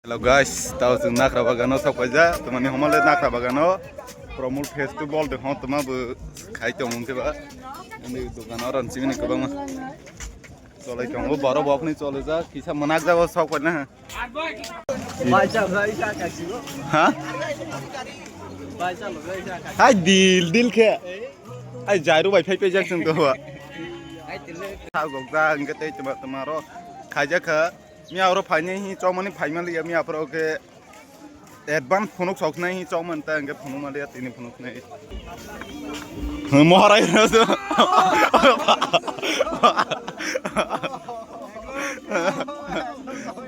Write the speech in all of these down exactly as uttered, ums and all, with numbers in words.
Hello guys, tao chwng Nakra Bagano sok paijak, tamani homole Nakra Bagano Promul Festival de hon tama bo khai tong mung khe ba. Ani dogano ran chini kwbangma cholai tongo, borok bokni cholai jak, kisa manak jago sok paina. Baisa, baisa, kaisigo. Ha? Baisa, baisa, kaisigo. Hai dil, dil khe. Hai jairu bai phai phai jak chwng to ba. Hai dil. Sa gok jak, hwnkhe tei tama, tama ro khaijak kha. Miya oro phainai hi chokmani phaimaliya, miya aphuru khe advance phunuk soknai hi chokmani ta hwnkhe phunuk maliya tini phunuknai. Moharai.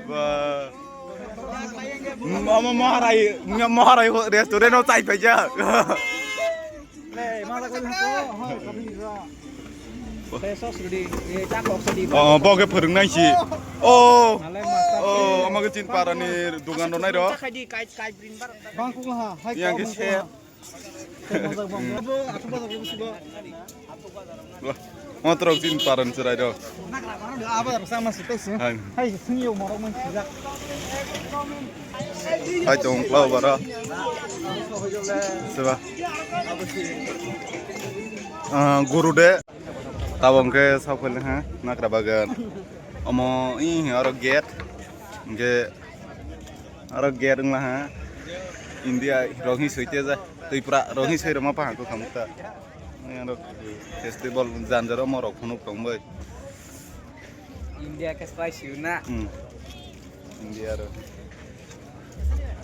Ba. Mama Moharai, Moharai restaurant o chai paijak. Le, ma jaga ni ko, ho, kami ni ko. Te sos ready, e, chak kok sadi. Oh, bo khe phwrwng nai si. Oh. Ale master. Oh, ama khe chin para ni dugan ro nai ro. Chak khai di, kai, kai bring bar. Bang ko ha, hai. Yang ko khe bang ko se. Ha. Te ma jaga bang. Bo, aku ba jaga busi ba. Wah, motor chin para ni chwrai ro. Nak la, ma ro, aba ro sama si te si. Hai. Hai, sini yo, ma ro, man si ja. Hai tong klau bara. Seba. Ah, guru de. Tabok hwnkhe sok phai ha, Nakra Bagan. Omo i oro gate. Hwnkhe oro gate wngla ha. India rok hi soi te ja. Tripura rok hi soi rwma pa ha ko khamukta. Oro festival janjaro omo rok phunuk tong bai. India khe spicy na. Hmm. India ro.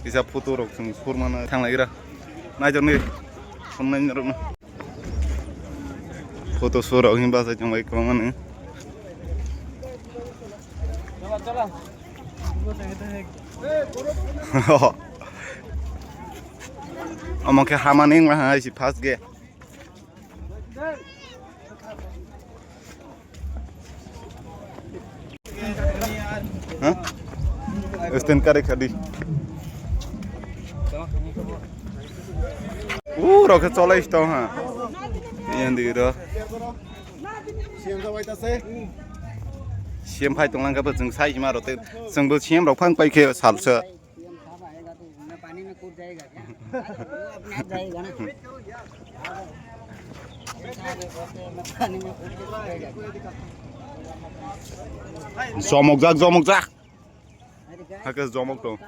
Kisa photo rok chwng sur mano thang lai gra. Nai jani. Phone nai rok na. Photo sur rok hin ba sai thang lai kwbang mani. Omo khe hamani wngla hai si first ge. Ha? Stand kare khadi. U rok khe cholai sto ha. Yang di ro. C M phai tong lang kha bo chwng sai ma ro te. Chwng bo C M rok phang pai khe sal se. P M साहब आएगा तो मैं पानी में कूद जाएगा क्या? वो अपने आप जाएगा ना। पानी में कूद के जाएगा। Zomok jak, zomok jak. Hakhe zomok tong.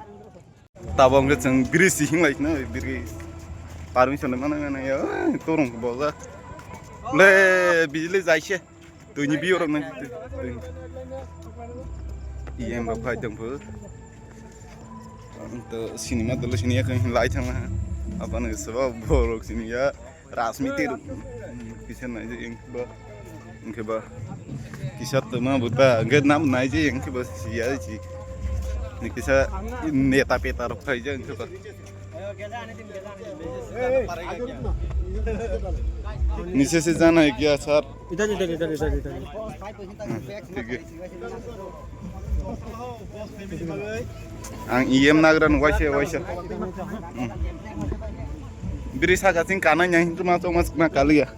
Tabok hwnkhe chwng bridge si hinglai sino, bridge. Permission mano mano ya, torong bojak. Le, bijli jaise. Twini biyo rok nang twi, twi. E M rok phai tong pho. Ang to cinema dolo sini ya khe lai thang na. Abani sabo borok sini ya Rajmiti rok. Kisa nai je eng ba. Engke ba. Kisa toma buta. Engke nam nai je engke ba siya ji. Ni kisa neta peta rok phai je engke ba. नीचे से जाना है क्या सर? इधर, इधर, इधर, इधर, इधर। हाँ, ठीक है। Ang E M nagra no waisa, waisa. Hmm. Biri saka sing kana nya hintu ma chong mas na kaliya.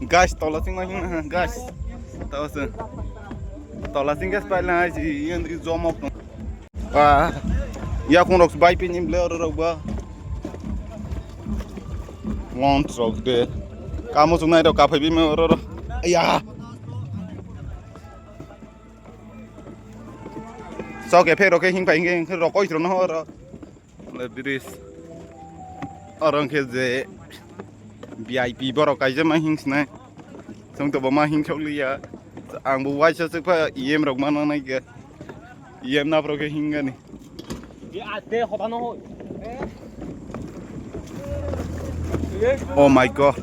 Guys, tola sing ma hin, guys. Tawa se. Tola sing guys paila ai si, yang di zomok no. Ah, yakung rok bai pini ble oro rok ba. Launch rok de. Kamo chungnai rok kaphai bimi oro ro. Ya. Sok ephek rok khe hing pai hing khe rok koi rok no oro. Le bridge. Oro hwnkhe je V I P borok kaisa ma hing sinai. Chwng to bo ma hing sok liya. Ang bo waisa se pha E M rok ma nang nai khe. E M na pro khe hing gani. Oh my God.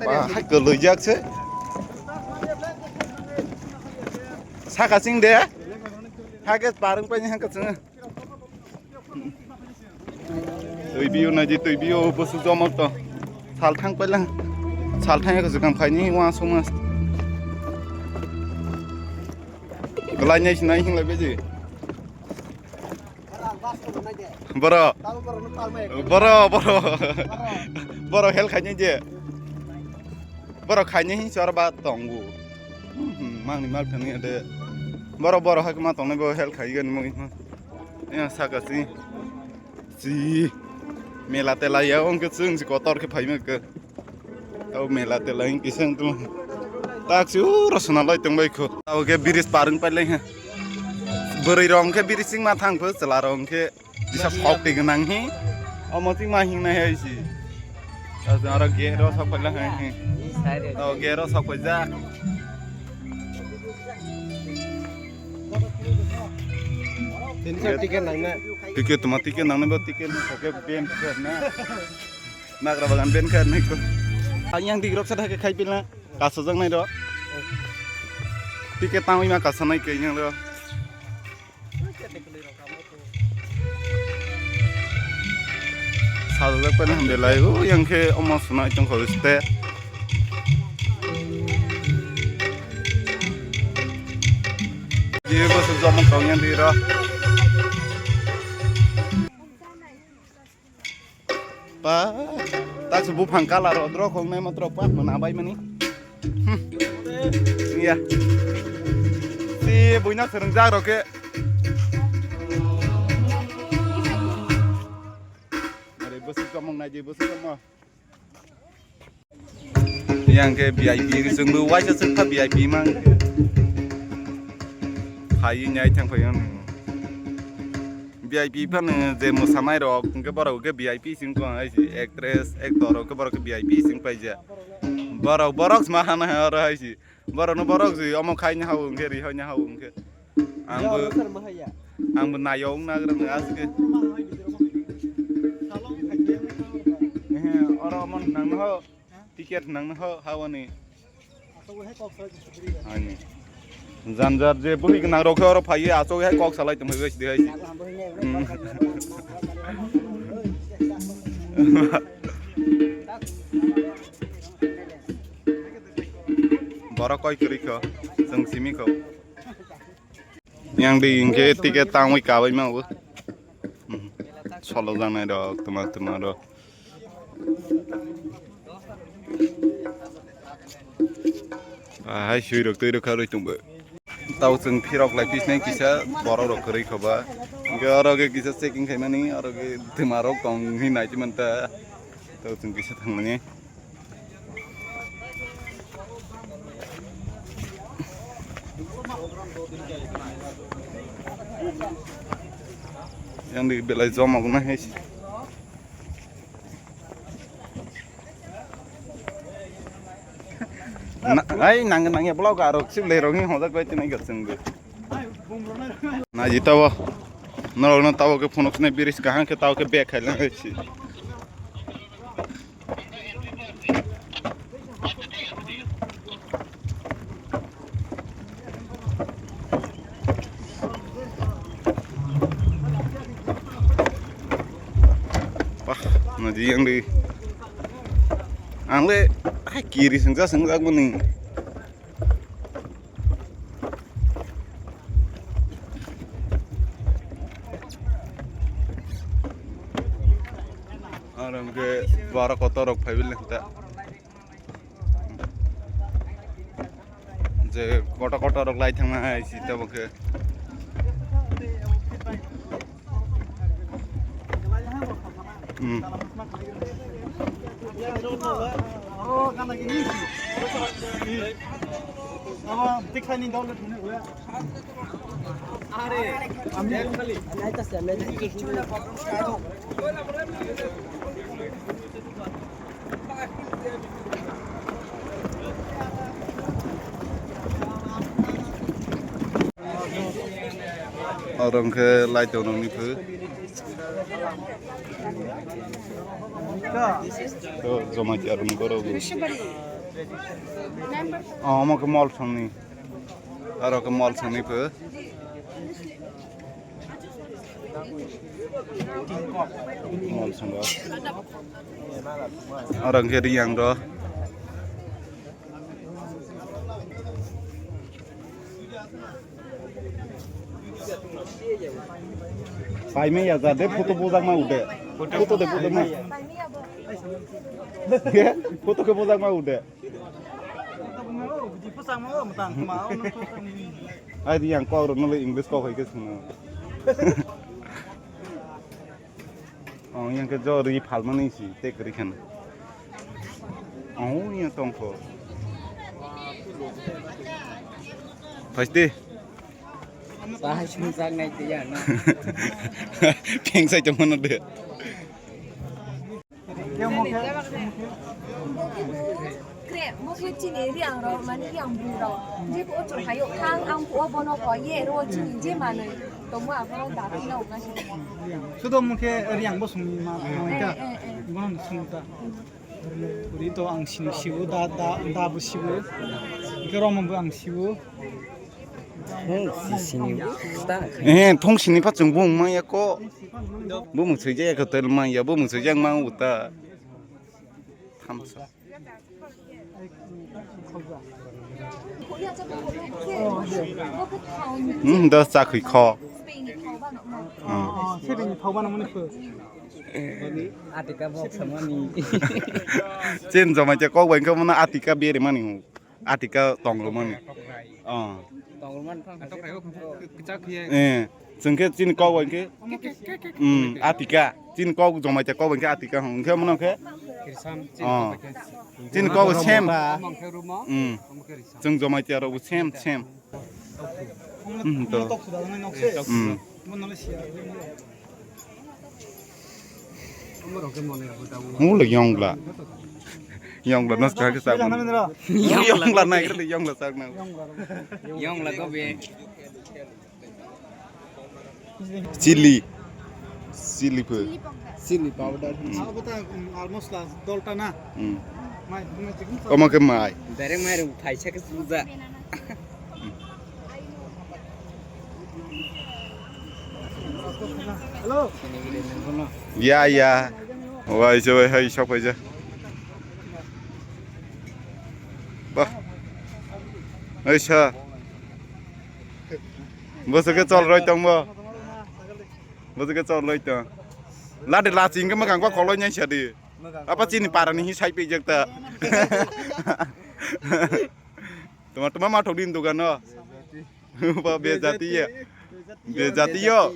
Ba, hai kwlwijak se. Saka sing de. Hake parung pani hake sing. Twi biyo naji, twi biyo, bosu jomok to. Sal thang pailang. Sal thang yakhe jwkang phaini wa suma. Glai nai sinai hinglai beji. Boro. Boro, boro. Boro hel khaini je. Boro khaini hin chor ba tongu. Hmm, mangni mal thani ade. Boro boro hak ma tongnai bo hel khai gani mo. Ya saka si. Si mela tela ya ong ke sung si kotor ke phai ma ke. Tau mela tela ing kisang tu. Tak si uro suna lai tong bai ko. Tau ke biris parung pai lai ha. Bwrwi rong ke biris sing ma thang pho chwla rong ke. Bisa sok twi gwnang hi. Omo twi ma hing nai hai si. Aro gate ro sok paila hai hi. O gate ro sok paijak. Ticket nang na. Ticket tuma ticket nang na ba ticket ni sok ke ben na. Nagra bagan ben kha nai ko. Ayang dik rok sa thake khai pilna. Kasa jang nai ro. Ticket tang ma kasa nai ke yang ro. Sajak pai hamde lai o yang khe omo swnai tong kho ste. Ye bo se jomon tong yang di ro. Pa, tak se buphang colour o drok hong nai matro pa, mana bai mani. Hmm. Iya. Si buina sereng jak rok ke. Are bwswk tongmung nai di, bwswk tongmung. Yang ke V I P ke chwngbo waisa chwngkha V I P mang. Phai nyai thang phai ang. V I P phano je mwsanai rok hwnkhe borok hwnkhe V I P sing tong hai si actress actor rok khe borok khe V I P sing paija. Borok borok ma hana oro hai si. Borok no borok si omo khai nya hao hwnkhe ri hoi nya hao hwnkhe. Ang bo ang bo nayo wng nagra nang asike. Ehe, oro omo nang no. Ticket nang no ha, hawani. Ani. Janjar je bui nang rok oro phaiye, achok hai kok salai tong hai de hai. Hmm. Borok koi kwrwi kho, chwng simi kho. Yang di hingke ticket tangwi kabai ma bo. Hmm. Solo janai rok, tuma tuma rok. Ahai sui rok twi rok kharwi tongbo. Tau chwng phirok lai pisnai kisa borok rok kwrwi khoba. Hingke oro ke kisa checking khaimani, oro ke tuma rok tong hinwi nai chimanta. Tau chwng kisa thangmani. Yang di belai jomok na hai. Na, ai nang nang ya blog arok sib le rong hojak bai tinai ga chwng. Na jita bo. Norok no tabo ke phunuk sne biris kahang ke tabo ke bag khai lang hai si. Wah, naji yang di. Ang le, hai kiri sengsa sengsa mani. Aro hwnkhe bara kotor rok phaibai le ta. Je kotor kotor rok lai thangma hai si tabo khe. Hmm. Oro hwnkhe light rok nukni phuru. To joma khe aro nukgo rw. Oh, omo khe mol songni. Aro khe mol songni phuru. Mol songo. Oro hwnkhe riyang rw. Paimaya ja de photo bujak ma ude. Photo de bujak ma. Photo khe bujak ma ude. Ai di yang kok rok nolai English kok hai ke sungno. Oh, yang ke jo ri phalmani si te kri khan. Oh, yang tongkho. Phaiste. Bahai sung sak nai te ya na. Peng sai tongmano de. Kre, mo khe chini riang rok, mani riang bwrwi rok. Je ko chwng hayo khang, ang ko bono ko ye ro chini je manwi. Tomo abono dati na uga si. Sudo mo khe riang bo sungni ma, ma ita. Eh, eh, eh. Bono sung ta. Uri to ang sini siwo, da, da, da bo siwo. Khe romo bo ang siwo. Thong sisini ta. Eh, thong sini pha chwng bung ma ya ko. Bo mung swijak ya ko tel ma ya, bo mung swijak ma uta. Thamsa. Hmm, da chakhui kho. Hmm. Atika bok samani. Chen jomai te kok bai khe mano atika bere mani. Atika tongrumani. Oh. Tongrumani phang. Eh, chwng khe chini kok bai khe. Hmm, atika. Chini kok jomai te kok bai khe atika hwn. Hwnkhe mano khe. Oh. Chini kok sem. Hmm. Chwng jomai te rok sem sem. Hmm, to. Hmm. Mula yongla. Yongla nas kha ke sak. Yongla nai kre yongla sak na. Yongla ko be. Chili. Chili phe. Chili powder. Abo ta, um, almost la dolta na. Hmm. Mai, mai chicken. Omo ke mai. Direct mai rung phaisa ke suja. Hello. Ya, ya. Wai se wai hai sok paija. Bah. Hai sa. Bo se ke chol roi tong bo. Bo se ke chol roi tong. Lade la ching ke magang ba koloi nyai sa di. Apa chini para ni hi sai pe jak ta. Tuma tuma ma thok din dugan no. Ba bejati ya. Bejati yo.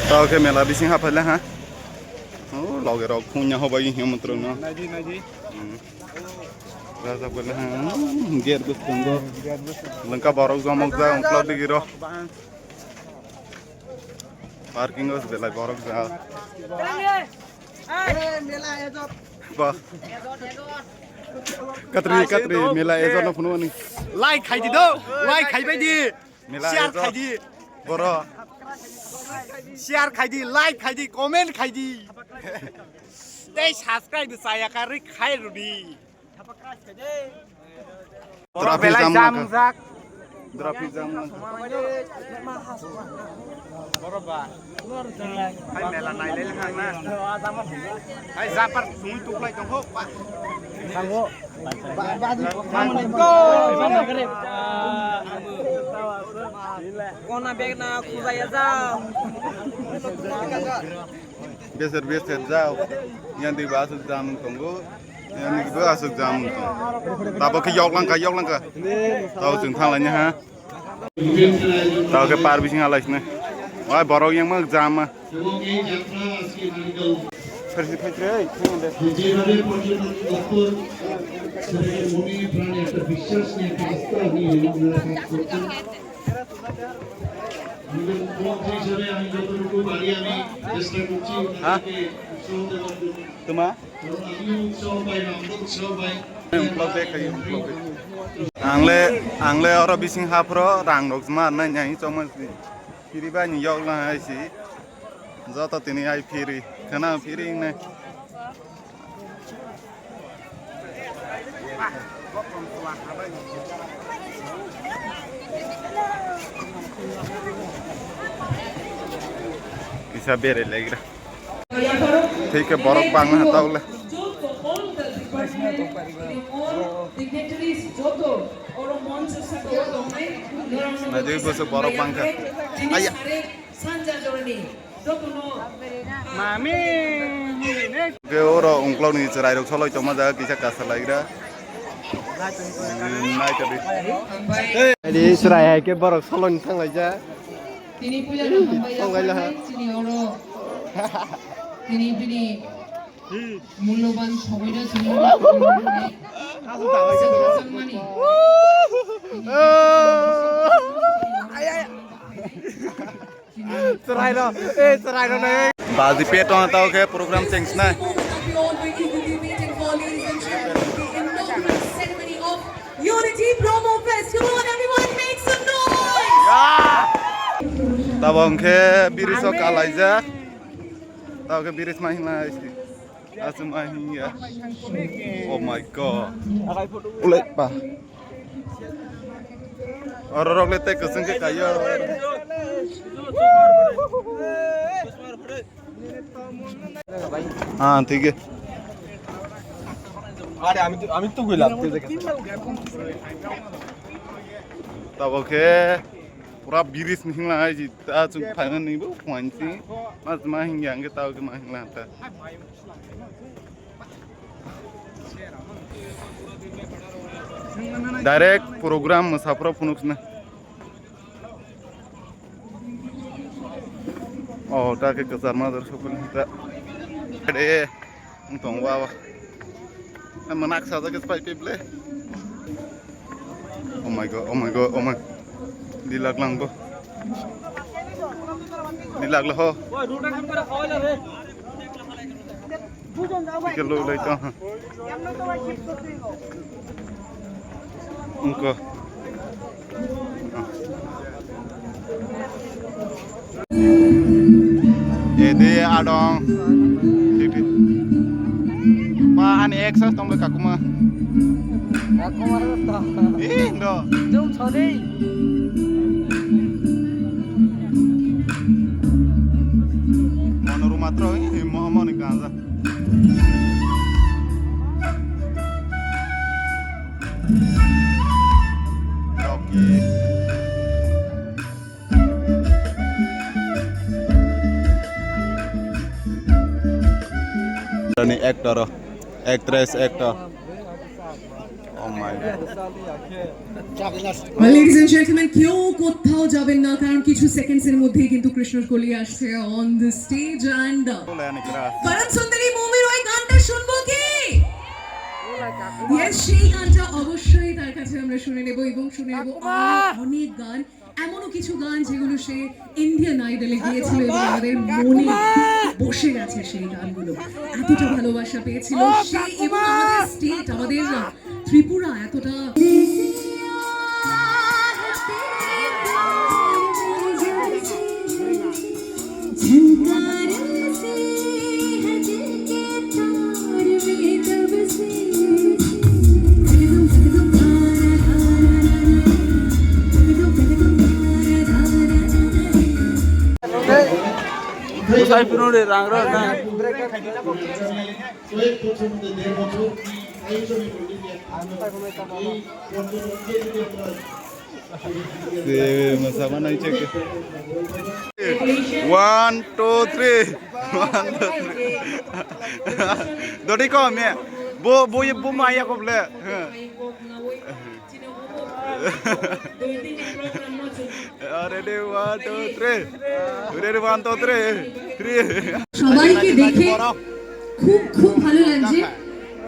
Tao khe mela bising haphaila ha. O loge rok khunya hobai hiyo mutro no. Naji, naji. Hmm. Raja bole ha. Hmm, ger bus tunggo. Lengka borok jomok ja ungkla digi ro. Parking os belai borok ja. Ba. Katri, katri, mela ejo no phunu ani. Like khai di do, like khai bai di. Mela share ejo. Khai di. Boro. Share khai di, like khai di, comment khai di. Tei subscribe chaya kha ri khai rw di. Traffic jam wngkha. Traffic jam wngkha. Hai mela nailai wngkha na. Hai japar sung tuklai tongkho. Thango. Kona bag na khujaya jao. Beser beser jao. Yang di ba aswk jam tongo. Yang di ba aswk jam tongo. Tabo khe yok langkha, yok langkha. Tao chwng thang laini ha. Tao khe par bising halai sini. Wai borok yang ma jam ma. এবং এই যাত্রা আজকে নারিকেল Phaisi phaisi ei, thang de. যেভাবে পর্যটন দপ্তর সেটাকে মনে প্রাণে একটা বিশ্বাস নিয়ে একটা আস্থা নিয়ে ওনারা কাজ করছেন। একজন মন্ত্রী হিসেবে আমি যতটুকু পারি আমি চেষ্টা করছি হ্যাঁ? ওনাদেরকে উৎসাহ দেওয়ার জন্য। তোমা? Ang le, ang le oro bising haphro rang rok ma nai nai chongma si. Phiri bai ni yok la hai si. Joto tini ai phiri, khana phiri ne. Kisa bere legra. Thik khe borok bang ha tau le. Naidi bwswk borok bang kha. Aya. Mami. Khe oro ungklok ni chwrai rok soloi tongma jaga kisa kasa laigra. Naitadi. Adi chwrai hai khe borok soloni thanglaijak. Tini puila no hambai. Thanglaila ha. Tini oro. Tini bini mulloban somoino tini. Mani. Chwraino, eh, chwraino nai. Baji peto tao khe program change nai. Unity Promo Fest. Come on, everyone, make some noise. Tabo hwnkhe biris o kalaijak. Tabo khe biris ma hinglai. Aswk ma hingya. Oh my God. Ulai pa. Oro rok le tei kwchwng khe kaio. Ah, thik he. Are, ami to, ami to guilam. Tabo khe pura biris ni hingla ai ji ta chung phaina ni bo phansi. Mas ma hingya ang khe tabo khe ma hingla ta. Direct program mwsaphoro phunuk sina. Oh, ta khe kwchar ma dar sokol ta. Ade, wng tong wa wa. Manak sa jaga pai pe ble. Oh my God, oh my God, oh my. Di lak lang bo. Di lak la ho. Ike lo lai to. Ungko. Ede adong. Siti. Pa ani exercise tong be kakuma. Kakuma ta. Eh, no. Jom sadi. Monoru matro, eh, mo-, moni kanja. Rocky. Ni actor, actress, actor. Oh my God. Well, ladies and gentlemen, কেউ কোথাও যাবেন না, কারণ কিছু সেকেন্ডস এর মধ্যেই কিন্তু কৃষ্ণর কলি আসছে on the stage and, uh, করণ সুন্দরী মুভির ওই গানটা শুনবো কি? ইয়েস, সেই গানটা অবশ্যই তার কাছে আমরা শুনে নেব এবং শুনে নেব আরো অনেক গান, এমনও কিছু গান যেগুলো সে ইন্ডিয়ান আইডলে গিয়েছিল এবং আমাদের মনে বসে গেছে সেই গানগুলো। এতটা ভালোবাসা পেয়েছিল সে এবং আমাদের স্টেট, আমাদের, আহ, ত্রিপুরা এতটা। Bwsai phuru de rang rw na. কয়েক বছর মধ্যে দেড় বছর এই আয়োজনে করতে গিয়ে এই পর্যটনকে যদি আমরা Se, masama nai check. One, two, three. One, two, three. Dodi ko me. Bo, bo, ye, bo maya ko ble. Ready, one, two, three. Ready, one, two, three. Three. সবাইকে দেখে খুব খুব ভালো লাগছে।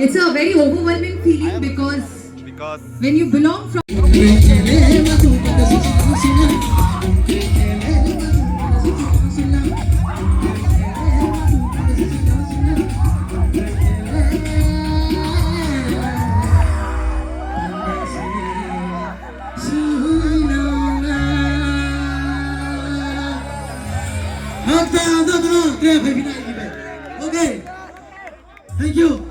It's a very overwhelming feeling because Because when you belong from Okay. Thank you.